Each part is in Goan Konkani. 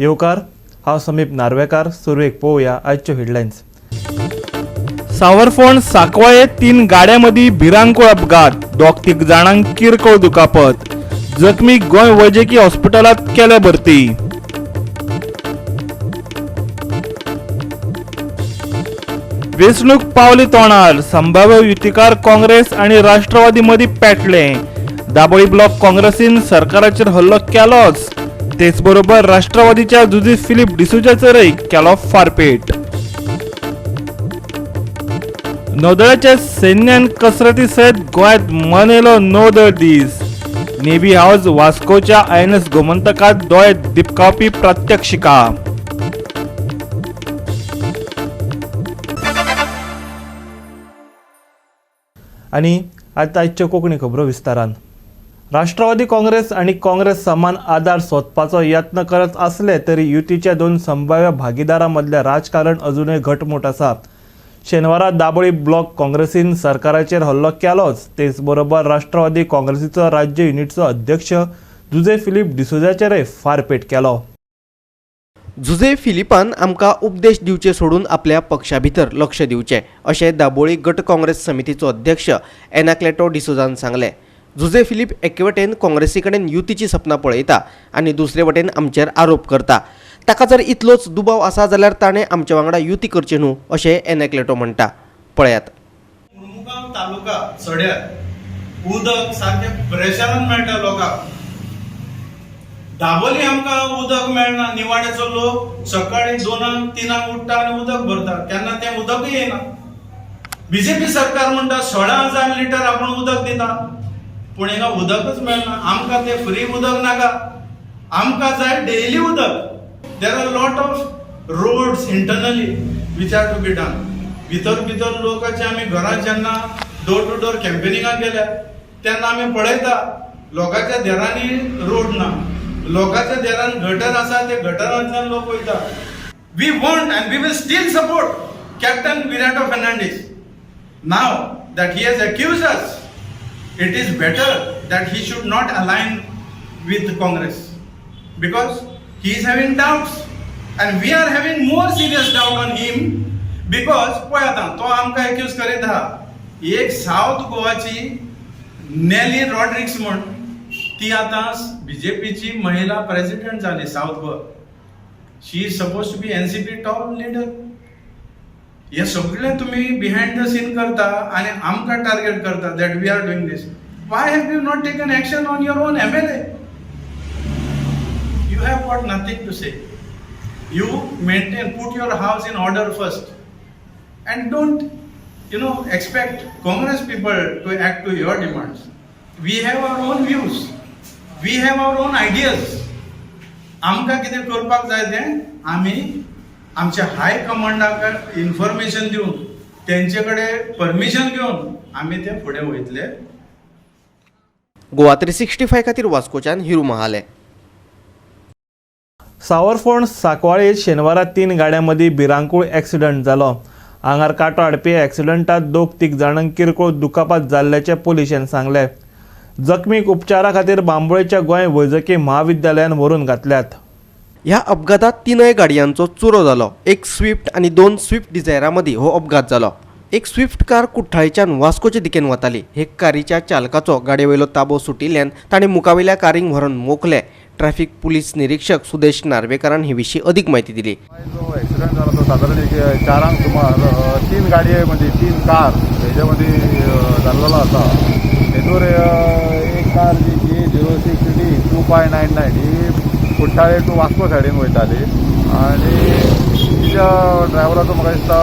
येवकार. हांव समीप नार्वेकार. सुरवेक पळोवया आयच्यो हेडलायन्स. सावरफोंड साकवाळे तीन गाड्यां मदीं भिरांकूळ अपघात. दोग तीग जाणांक किरकोळ दुखापत. जखमी गोंय वैजकी हॉस्पिटलांत केले भरती. वेंचणूक पावली तोंडार. संभाव्य युतीकार काँग्रेस आनी राष्ट्रवादी मदीं पेटले. दाबोळी ब्लॉक काँग्रेसीन सरकाराचेर हल्लो केलोच, तेच बरोबर राष्ट्रवादीच्या जुझे फिलीप डिसोजाचेरय केलो फारपेट. नौदळाच्या सैन्यान कसरती सयत गोंयांत मनयलो नौदळ दीस. नेव्ही हाऊस वास्कोच्या आयएनएस गोमंतकात दोळे दिपकावपी प्रात्यक्षिका. आनी आतां आयच्यो कोंकणी खबरो विस्तारान. राष्ट्रवादी काँग्रेस आनी काँग्रेस समान आदार सोदपाचो यत्न करत आसले तरी युतीच्या दोन संभाव्य भागीदारां मदलें राजकारण अजुनूय घटमूट आसा. शेनवारा दाबोळी ब्लॉक काँग्रेसीन सरकाराचेर हल्लो केलोच, तेच बरोबर राष्ट्रवादी काँग्रेसीचो राज्य युनिटचो अध्यक्ष जुझे फिलीप डिसोजाचेरय फारपेट केलो. जुझे फिलिपान आमकां उपदेश दिवचे सोडून आपल्या पक्षा भितर लक्ष दिवचें, अशें दाबोळी गट काँग्रेस समितीचो अध्यक्ष एनाक्लेटो डिसोजान सांगलें. जुझे फिलीप एके वटेन काँग्रेसी कडेन युतीची सपनां पळयता आनी दुसरे वटेन आमचेर आरोप करता. ताका जर इतलोच दुबाव आसा जाल्यार ताणें आमच्या वांगडा युती करची न्हू, अशें एनाक्लेटो म्हणटा. पळयात. मुरमुगांव तालुका सड्यार उदक सारकें प्रेशरान मेळटा लोकांक. दाबोली आमकां उदक मेळना. निवाड्याचो लोक सकाळी 2क 3क उठ्ठा आनी उदक भरता, केन्ना तें उदकूय येना. बीजेपी सरकार म्हणटा 16,000 लिटर आपूण उदक दिता, पूण हिंगा उदकच मेळना. आमकां तें फ्री उदक नाका, आमकां जाय डेली उदक. There are lot of roads internally which are to be done. भितर भितर लोकांचे आमी घरां जेन्ना डोर टू डोर कॅम्पेनिंगाक गेल्या तेन्ना आमी पळयता, लोकांच्या देरांनी रोड ना, लोकांच्या देरान गटर आसा, ते गटरांतल्यान लोक वयता. We want and we will still support Captain Viriato Fernandes. Now that he has accused us, it is better that he should not align with Congress because he is having doubts and we are having more serious doubt on him because पळय आतां तो आमकां एक्यूज करीत आहा. एक सावथ गोवाची नेली रॉड्रिक्स म्हण, ती आतां बीजेपीची महिला प्रेसिडेंट जाली south Goa. She is suppose to be NCP top leader. हे सगळें तुमी बिहायंड the scene करता आनी आमकां टार्गेट करता that we are doing this. Why have you not taken action on your own MLA? You have got nothing to say. You maintain, put your house in order first and don't expect Congress people to act to your demands. We have our own views, we have our own ideas. आमकां कितें करपाक जाय तें आमी आमच्या हाय कमांडाक इन्फॉर्मेशन दिवन, तेंचे कडेन परमिशन घेवन आमी ते फुडें वयतले. गोवा 365 खातीर वास्कोच्यान हिरू महाले. सावरफोंड साकवाळे शेनवारा तीन गाड्यां मदीं भिरांकूळ एक्सिडंट जालो. आंगार कांटो हाडपी एक्सिडंटात दोग तीग जाणांक किरकोळ दुखापत जाल्ल्याचें पुलिशेन सांगलें. जखमीक उपचारा खातीर बांबोळेच्या गोंय वैजकी म्हाविद्यालयान व्हरून घातल्यात. ह्या अपघातात तिनय गाडयांचो चुरो जालो. एक स्विफ्ट आनी दोन स्विफ्ट डिझायरा मदीं हो अपघात जालो. एक स्विफ्ट कार कुठ्ठाळीच्यान वास्कोचे दिकेन वताली. हे कारीच्या चालकाचो गाडयेवयलो ताबो सुटिल्ल्यान ताणें मुखावयल्या कारींक व्हरून मोखले. ट्रॅफिक पुलीस निरीक्षक सुदेश नार्वेकारान हे विशीं अदीक म्हायती दिली. जो एक्सिडंट जाला तो सादारण एक 4क सुमार तीन गाडये मदीं, तीन कार हेजे मदीं जाल्लेलो आसा. तेतूर एक car G G 06 D 2599 ही कुठ्ठाळे टू वास्को सायडीन वयताली आनी तिच्या ड्रायव्हराचो म्हाका दिसता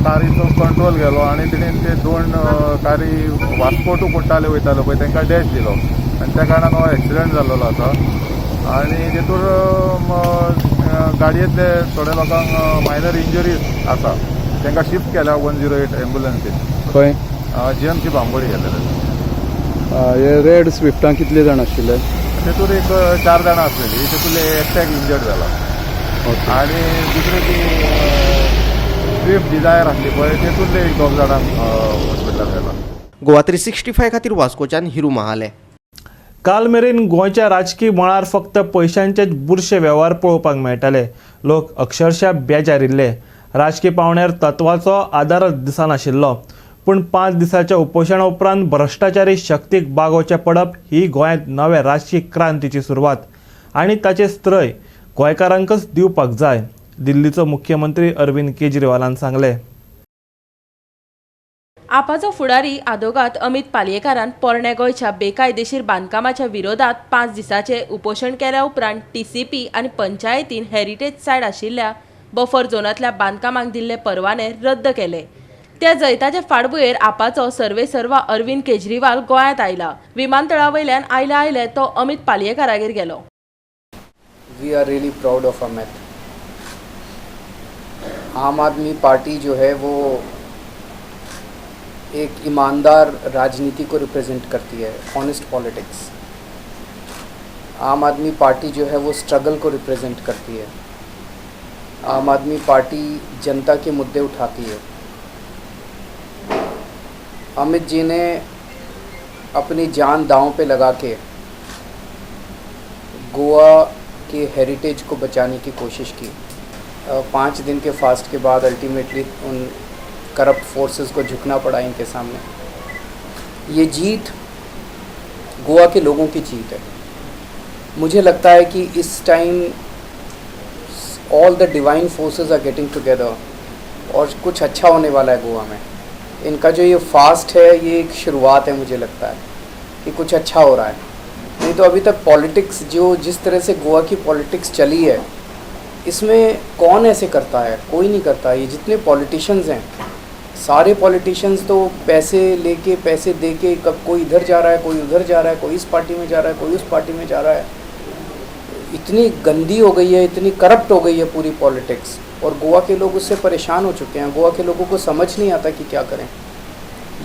कारीचो कंट्रोल गेलो आनी तेणेन ते दोन कारी वास्को टू कुठ्ठाळे वयताल्यो पळय, तांकां डॅश दिलो आनी त्या कारणान हो एक्सिडंट जाल्लेलो आसा. आनी तेतूर गाडयेंतले थोड्या लोकांक मायनर इंजरीज आसा, तांकां शिफ्ट केल्या 108 एम्बुलन्सीन. खंय? जीएमसी बांबोळी गेलेले. हे रेड स्विफ्टान कितले जाण आशिल्ले? तेतूर एक चार जाणां आसलेली, तेतूंतले एकट्याक इंजर्ड जाला. आनी दुसरी ती स्विफ्ट डिझायर आसली पळय, तेतूंतले एक दोग जाणांक हॉस्पिटलान व्हेला. गोवा 365 खातीर वास्कोच्यान हिरू महाले. काल मेरेन गोंयच्या राजकी मळार फक्त पयशांचेच बुरशे वेव्हार पळोवपाक मेळटाले. लोक अक्षरशा बेजारिल्ले. राजकी पावंड्यार तत्वाचो आदारच दिसनाशिल्लो. पूण 5 दिसाच्या उपोशणा उपरांत भ्रश्टाचारी शक्तीक बागोवचें पडप ही गोंयांत नवे राजकी क्रांतीची सुरवात आनी ताचें स्त्रय गोंयकारांकच दिवपाक जाय, दिल्लीचो मुख्यमंत्री अरविंद केजरीवालान सांगलें. आपाचो फुडारी आदोगाद अमित पालयेकारान पोरण्या गोंयच्या बेकायदेशीर बांदकामाच्या विरोधात 5 दिसांचे उपोशण केल्या उपरांत टीसीपी आनी पंचायतीन हेरिटेज सायट आशिल्ल्या बफर झोनांतल्या बांदकामाक दिल्ले परवाने रद्द केले. त्या जैताचे फाटभुंयेर आपाचो सर्वेसर्वा अरविंद केजरीवाल गोंयांत आयला. विमानतळा वयल्यान आयले आयले तो अमित पालयेकारागेर गेलो. We are really proud of Amit. Aam Aadmi Party जो है वो एक ईमानदार राजनीति को रिप्रेजेंट करती है, ऑनेस्ट पॉलिटिक्स। आम आदमी पार्टी जो है वो स्ट्रगल को रिप्रेजेंट करती है। आम आदमी पार्टी जनता के मुद्दे उठाती है। अमित जी ने अपनी जान दांव पे लगा के गोवा के हेरिटेज को बचाने की कोशिश की। 5 दिन के फास्ट के बाद अल्टीमेटली उन करप्ट फोर्सेस को झुकना पड़ा इनके सामने। ये जीत गोवा के लोगों की जीत है। मुझे लगता है कि इस time all the divine forces are getting together और कुछ अच्छा होने वाला है गोवा में। इनका जो ये फास्ट है ये एक शुरुआत है, मुझे लगता है कि कुछ अच्छा हो रहा है। नहीं तो अभी तक पॉलिटिक्स जो जिस तरह से गोवा की पॉलिटिक्स चली है, इसमें कौन ऐसे करता है? कोई नहीं करता। ये जितने पॉलिटिशियंस हैं, सारे पॉलिटिशियंस तो पैसे लेके पैसे दे के कब कोई इधर जा रहा है, कोई उधर जा रहा है, कोई इस पार्टी में जा रहा है, कोई उस पार्टी में जा रहा है। इतनी गंदी हो गई है, इतनी करप्ट हो गई है पूरी पॉलिटिक्स और गोवा के लोग उससे परेशान हो चुके हैं। गोवा के लोगों को समझ नहीं आता कि क्या करें।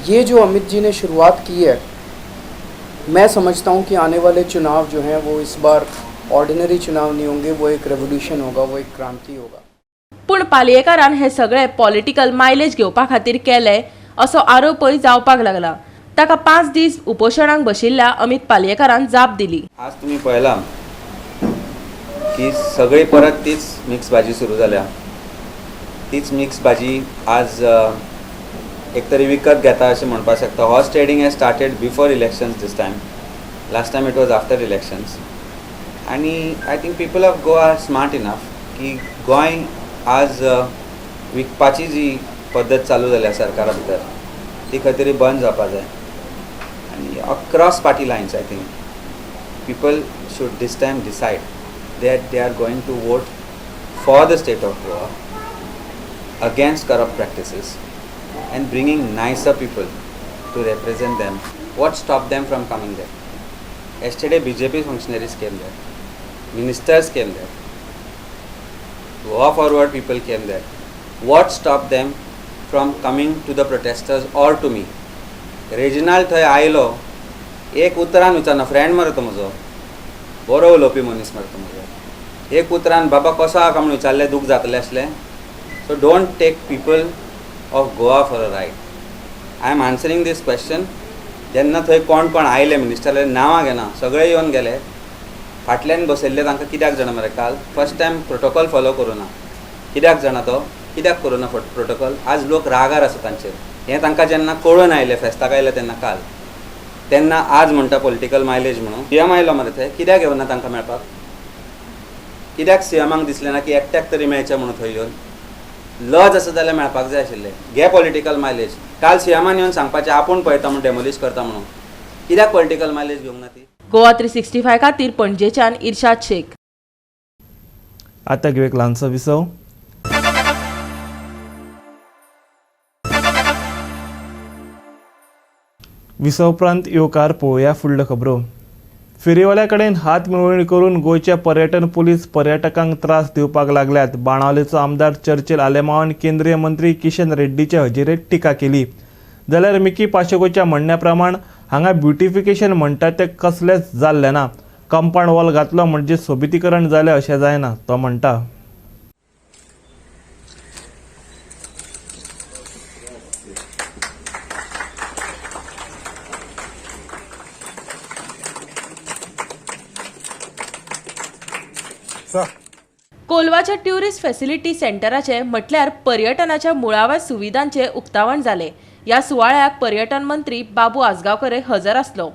ये जो अमित जी ने शुरुआत की है, मैं समझता हूँ कि आने वाले चुनाव जो हैं वो इस बार ऑर्डिनरी चुनाव नहीं होंगे, वो एक रेवोल्यूशन होगा, वो एक क्रांति होगा। पूण पालयेकारान हे सगळे पॉलिटिकल मायलेज घेवपा खातीर केले असो आरोपय जावपाक लागला. ताका 5 दीस उपोशणाक बशिल्ल्या अमित पालयेकारान जाप दिली. आज तुमी पळयलां की सगळी परत तीच मिक्स भाजी सुरू जाल्या. तीच मिक्स भाजी आज एक तरी विकत घेता अशें म्हणपाक शकता. Horse trading has started before elections this time. Last time it was after elections. आनी I think people of Goa are smart enough की गोंय आज विकपाची जी पद्दत चालू जाल्या सरकारा भितर ती खंय तरी बंद जावपा जाय. आनी across party lines I think people should this time decide that they are going to vote for the state of Goa against corrupt practices and bringing nicer people to represent them. What stopped them from coming there? Yesterday BJP functionaries came there, ministers came there, Goa Forward people came there. What stopped them from coming to the protesters or to me? Reginald थंय आयलो, एक उतरान विचारना, फ्रेंड मरे तो म्हजो, बरो उलोवपी मनीस मरे तो म्हजो, एक उतरान बाबा कसो आहा काय म्हूण विचारलें, दूख जातलें आसलें. So don't take people of Goa for a ride. I am answering this question. जेन्ना थंय कोण कोण आयले मिनिस्टराले नांवां घेना, सगळे येवन गेले, फाटल्यान बसयल्ले तांकां कित्याक जाणा मरे, काल फर्स्ट टायम प्रोटोकॉल फॉलो करूं ना, कित्याक जाणा तो, कित्याक करूं ना प्रोटोकॉल. आज लोक रागार आसा तांचेर. हें तांकां जेन्ना कळून आयलें, फेस्ताक आयलें तेन्ना काल, तेन्ना आज म्हणटा पॉलिटिकल मायलेज म्हणून. सीएम आयलो मरे थंय, कित्याक येवना तांकां मेळपाक? कित्याक सीएमाक दिसलें ना की एकट्याक तरी मेळचें म्हणून थंय येवन? लज आसा जाल्यार मेळपाक जाय आशिल्लें. घे पॉलिटिकल मायलेज. काल सीएमान येवन सांगपाचें आपूण पळयता म्हणून, डेमोलिश करता म्हणून, कित्याक पॉलिटिकल मायलेज घेवंक ना ती? गोवा 365 खातीर पणजेच्यान इर्शाद शेख. आतां घेवया एक ल्हानसो विसव. विसव उपरांत येवकार पळोवया फुडल्यो खबरो. फेरीवाल्या कडेन हात मेळोवणी करून गोंयचे पर्यटन पुलीस पर्यटकांक त्रास दिवपाक लागल्यात. बाणावलेचो आमदार चर्चिल आलेमांवान केंद्रीय मंत्री किशन रेड्डीचे हजेरेंत टिका केली. जाल्यार मिकी पाशेकोच्या म्हणण्या प्रमाण हांगा ब्युटिफिकेशन म्हणटा तें कसलेंच जाल्लें ना. कंपाउंड वॉल घातलो म्हणजे सोबितीकरण जालें अशें जायना, तो म्हणटा. कोलवाच्या ट्युरिस्ट फॅसिलिटी सेंटराचे म्हटल्यार पर्यटनाच्या मुळाव्या सुविधांचे उक्तावण जालें. ह्या सुवाळ्याक पर्यटन मंत्री बाबू आजगांवकर हजर आसलो.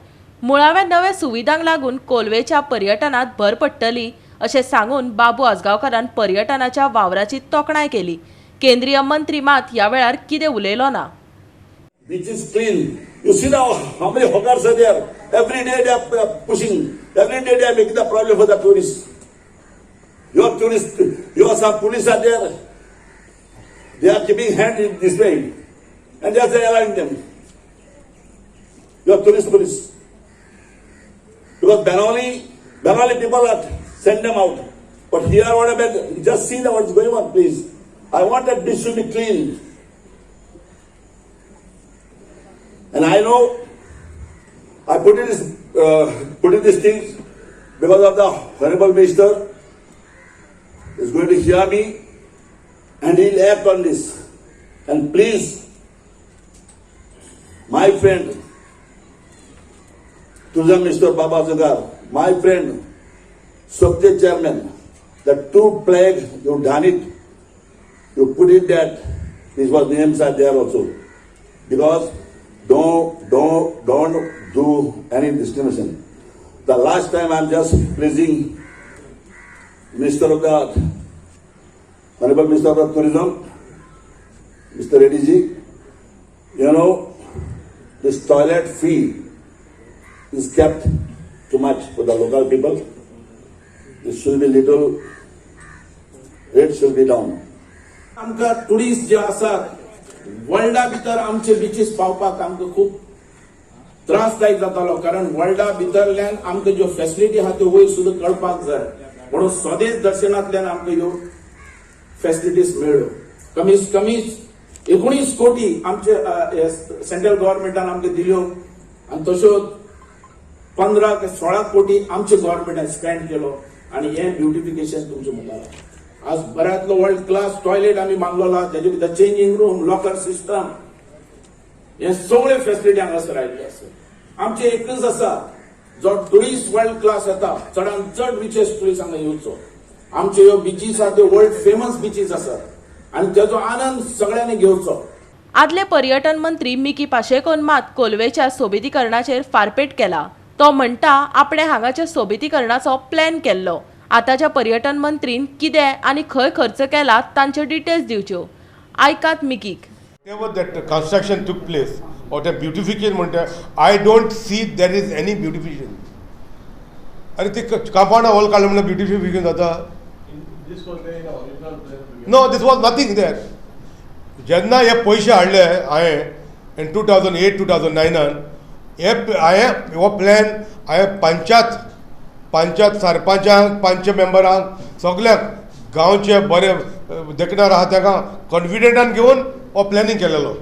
मुळाव्या नव्या सुविधांक लागून कोलवेच्या पर्यटनात भर पडटली अशें सांगून बाबू आजगांवकरान पर्यटनाच्या वावराची तोखणाय केली. केंद्रीय मंत्री मात ह्या वेळार कितें उलयलो ना. Beach is clean. You see now how many hawkers are there. Every day they are pushing. Every day they are making the problem for the tourists. Your tourists, your some police are there. They are keeping hand in this way, and they are allowing them. Your tourist police. Because Bengali people are send them out. But here what about, just see what's going on, please. I want that beach to be clean. And I know I put in these things because of the Honorable Minister is going to hear me and he'll act on this. And please, my friend, Tourism Minister Baba Azgaonkar, my friend, Subject Chairman, the two plague, you done it, you put it that these was names are there also. Because don't do any discrimination. The last time I'm just pleasing Minister of the Honorable Minister of the Tourism, Mr. Reddy ji, you know, this toilet fee is kept too much for the local people. It should be little, rate should be down. आमकां टुरिस्ट जे आसात वर्ल्डा भितर आमचे बिचीस पावपाक आमकां खूब त्रासदायक जातालो, कारण वर्ल्डा भितरल्यान आमकां ज्यो फेसिलिटी आहा त्यो वयर सुद्दां कळपाक जाय. म्हणून स्वदेश दर्शनांतल्यान आमकां ह्यो फेसिलिटीज मेळ्ळ्यो. कमीत कमी 19 कोटी आमचे सेंट्रल गव्हर्मेंटान आमकां दिल्यो आनी तश्यो 15 ते 16 कोटी आमचे गव्हर्मेंटान स्पेंड केलो आनी हें ब्युटिफिकेशन तुमच्या मुखार. आज बऱ्यांतलो वर्ल्ड क्लास टॉयलेट आमी बांदलेलो, तेजे भितर चेंजींग रूम, लॉकर सिस्टम, हे सगळे फेसिलिटी हांगासर आयिल्ले आसा. आमचे एकच आसा, जो टुरिस्ट वर्ल्ड क्लास येता, चडान चड बिचीस टुरिस्ट हांगा येवचो. आमच्यो ह्यो बिचीस आसा त्यो वर्ल्ड फेमस बिचीस आसात आनी तेजो आनंद सगळ्यांनी घेवचो. आदले पर्यटन मंत्री मिकी पाशेकोन मात कोलवेच्या सोबितीकरणाचेर फारपेट केला. तो म्हणटा आपणे हांगाच्या सोबितीकरणाचो प्लॅन केल्लो. आतांच्या पर्यटन मंत्रीन कितें आनी खंय खर्च केला तांच्यो डिटेल्स दिवच्यो. आयकात मिकीक. Whatever that construction took place or the beautification म्हणटा, I don't see there is any beautification. अरे ते कंपाउंड हॉल काडलें म्हणल्यार ब्युटिफिकेशन जाता? No, this was nothing there. जेन्ना हे पयशे हाडले हांवें इन 2008 2009 हे हांवें हो प्लॅन हांवें पंचायत सरपंचांक, पंच मेंबरांक, सगल्यांक गांवचे बरे देखणार आहा ताका कॉन्फिडंटान घेवन हो प्लॅनिंग केलेलो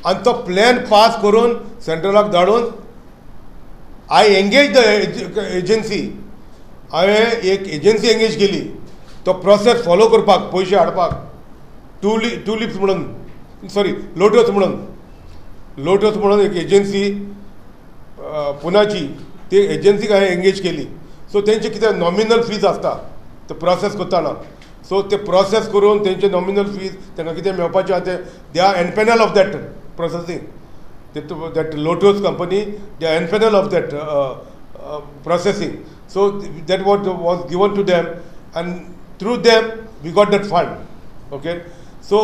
आनी तो प्लॅन पास करून सेंट्रलाक धाडून I engage the agency. हांवें एक एजन्सी एंगेज केली तो प्रोसेस फॉलो करपाक, पयशे हाडपाक. टुलिप्स म्हणून, सॉरी, लोटस म्हणून, लोटस म्हणून एक एजन्सी पुनाची, ती एजन्सीक हांवें एंगेज केली. सो तेंचे कितें नॉमिनल फीज आसता ते प्रोसेस करतना, सो ते प्रोसेस करून तेंचे नॉमिनल फीज तांकां कितें मेळपाचें आहा ते they are empanel of that processing. That Lotus company, they are empanel of that processing. So that what was given to them and through them we got that fund. Okay, so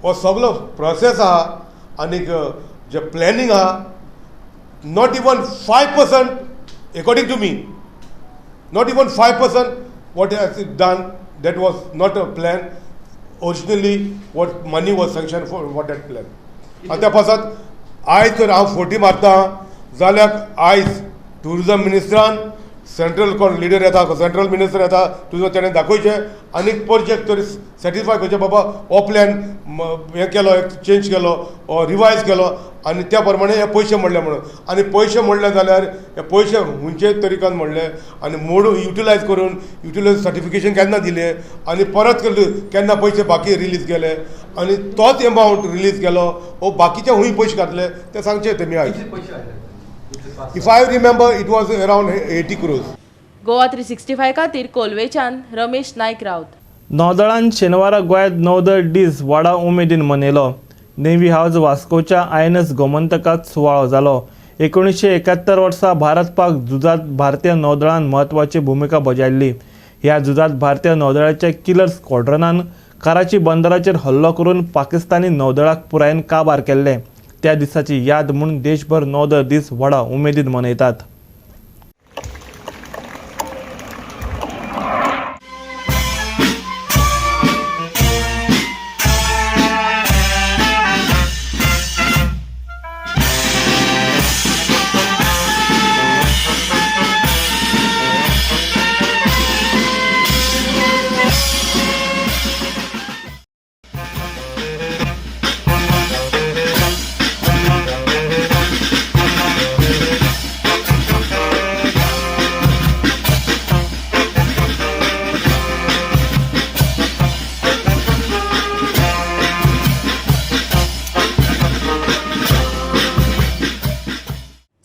हो सगलो प्रोसेस आहा आनीक जे प्लॅनिंग आहा, not even 5% according to me, not even 5% what has done, that was not a plan originally what money was sanctioned for what that plan. आनी त्या पासत आयज तर हांव फोटी मारता जाल्यार आयज ट्युरिजम मिनिस्टरान सेंट्रल कोण लिडर येता, सेंट्रल मिनिस्टर येता तुजो, तेणें दाखोवचें आनी प्रोजेक्ट तरी सॅटिस्फाय करचें, बाबा हो प्लॅन हें केलो, चेंज केलो, रिवायज केलो आनी त्या प्रमाणे हे पयशे मोडले म्हणून. आनी पयशे मोडले जाल्यार हे पयशे खंयचे तरिकान मोडले आनी मोडून युटिलायज करून युटिलायज सर्टिफिकेशन केन्ना दिलें आनी परत केन्ना पयशे बाकी रिलीज केले आनी तोच एमावंट रिलीज केलो वो बाकीचे खूंय पयशे घातले ते सांगचे तेमी आयज. If I remember, it was around 80 crores. Goa 365 खातीर कोलवेच्यान रमेश नायक राउत. नौदळान शेनवारा गोंयांत नौदळ दीस व्हडा उमेदीन मनयलो. नेव्ही हावज वास्कोच्या INS गोमंतकात सुवाळो जालो. 1971 वर्सा भारत पाक झुजांत भारतीय नौदळान म्हत्वाची भुमिका बजायल्ली. ह्या झुजांत भारतीय नौदळाच्या किलर स्क्वॉड्रनान कराची बंदराचेर हल्लो करून पाकिस्तानी नौदळाक पुरायेन काबार केल्लें. त्या दिसाची याद म्हूण देशभर नौदळ दीस व्हडा उमेदीन मनयतात.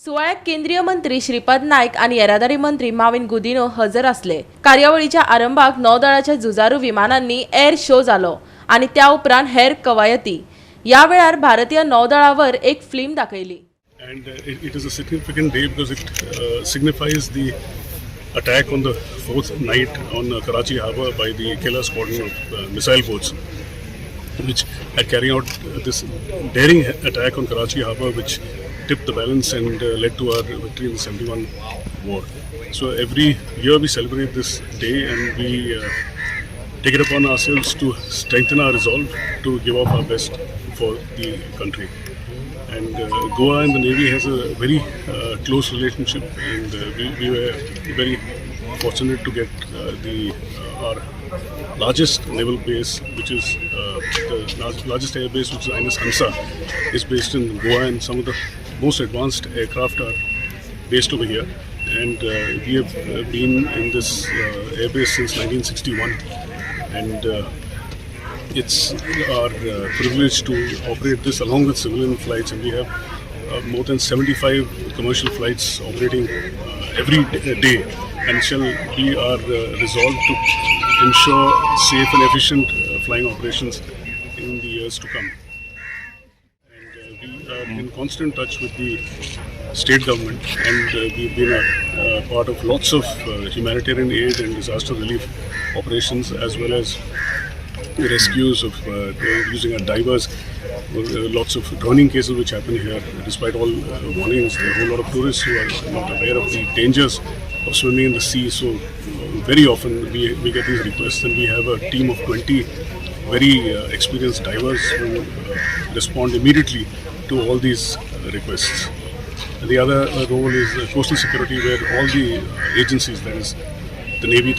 सुवाळ्याक केंद्रीय मंत्री श्रीपाद नायक आनी येरादारी मंत्री माविन गुदिनो हजर आसले. कार्यावळीच्या आरंभाक नौदळाच्या झुजारू विमानांनी एअर शो जालो आनी त्या उपरांत हेर कवायती. ह्या वेळार भारतीय नौदळावर एक फिल्म दाखयली. And it is a significant day because it signifies the attack on the fourth night on Karachi Harbour by the killer squadron of missile boats, which had carried out this daring attack on Karachi Harbour, which tipped the balance and led to our victory in the 71 war. So every year we celebrate this day and we take it upon ourselves to strengthen our resolve to give off our best for the country. And Goa and the Navy has a very close relationship, and we were very fortunate to get our largest naval base, which is the largest air base, which is INS Hansa, is based in Goa, and some of the most advanced aircraft are based over here. And we have been in this air base since 1961, and it's our privilege to operate this along with civilian flights, and we have more than 75 commercial flights operating every day, and shall be our resolve to ensure safe and efficient flying operations in the years to come. And we are in constant touch with the state government, and we've been a part of lots of humanitarian aid and disaster relief operations, as well as rescues of using our divers, lots of drowning cases which happen here despite all warnings. There are a whole lot of tourists who are not aware of the dangers of swimming in the sea, so very often we get these requests, and we have a team of 20 very experienced divers who respond immediately to all these requests. And the other role is coastal security, where all the agencies, that is the Navy,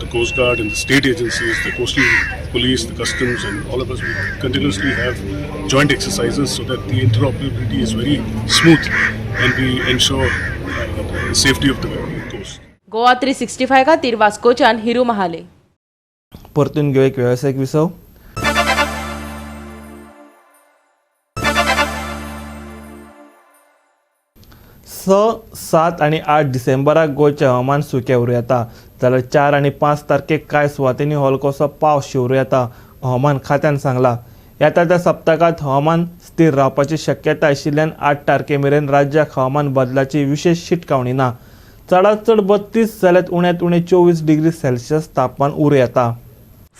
the Coast Guard and the state agencies, the coastal police, the customs, and all of us, we continuously have joint exercises so that the interoperability is very smooth and we ensure the safety of the coast. Goa 365 खातीर वास्कोच्यान हिरू महाले. परतून घेऊ एक वेवसायीक विसव. स, 7 आनी 8 डिसेंबराक गोंयचें हवामान सुकें उरूं येता, जाल्यार 4 आनी 5 तारखेक कांय सुवातींनी हलकोसो पावस शिंवरूं येता, हवामान खात्यान सांगलां. येता त्या सप्तकांत हवामान स्थिर रावपाची शक्यताय आशिल्ल्यान 8 तारखे मेरेन राज्याक हवामान बदलाची विशेष शिटकावणी ना. चडांत चड 32 जाल्यार उण्यांत उणें 24 डिग्री सेल्सियस तापमान उरूं येता.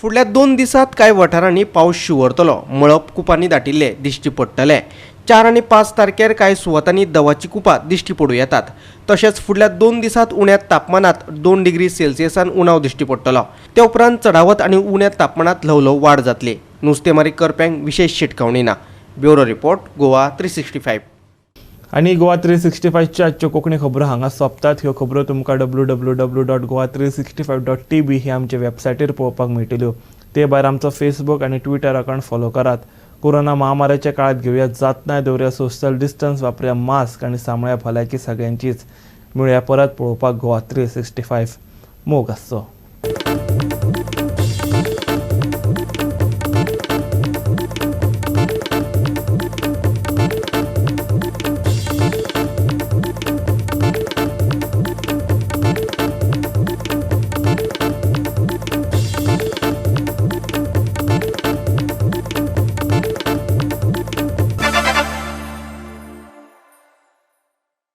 फुडल्या 2 दिसांत कांय वाठारांनी पावस शिंवरतलो. मळब कुपांनी दाटिल्ले दिश्टी पडटले. 4 आनी 5 तारखेर कांय सुवातांनी दवाची कुपां दिश्टी पडूं येतात. तशेंच फुडल्या 2 दिसांत उण्या तापमानांत 2 डिग्री सेल्सियसान उणाव दिश्टी पडटलो. ते उपरांत चडावत आनी उण्या तापमानांत ल्हव ल्हव वाड जातली. नुस्तेमारी करप्यांक विशेष शिटकावणी ना. Bureau report, Goa 365. आनी गोवा 365च्या आजच्यो कोंकणी खबरो हांगा सोंपतात. ह्यो खबरो तुमकां www.goa365.tv ही आमचे वेबसायटीर पळोवपाक मेळटल्यो. ते भायर आमचो फेसबूक आनी ट्विटर अकावंट फॉलो करात. कोरोना महामारीच्या काळात घेवया जातनाय दवरुया, सोशल डिस्टन्स वापरुया, मास्क आनी सांबाळया भलायकी सगळ्यांचीच. मेळुया परत पळोवपाक गोवा 365. मोग आसचो.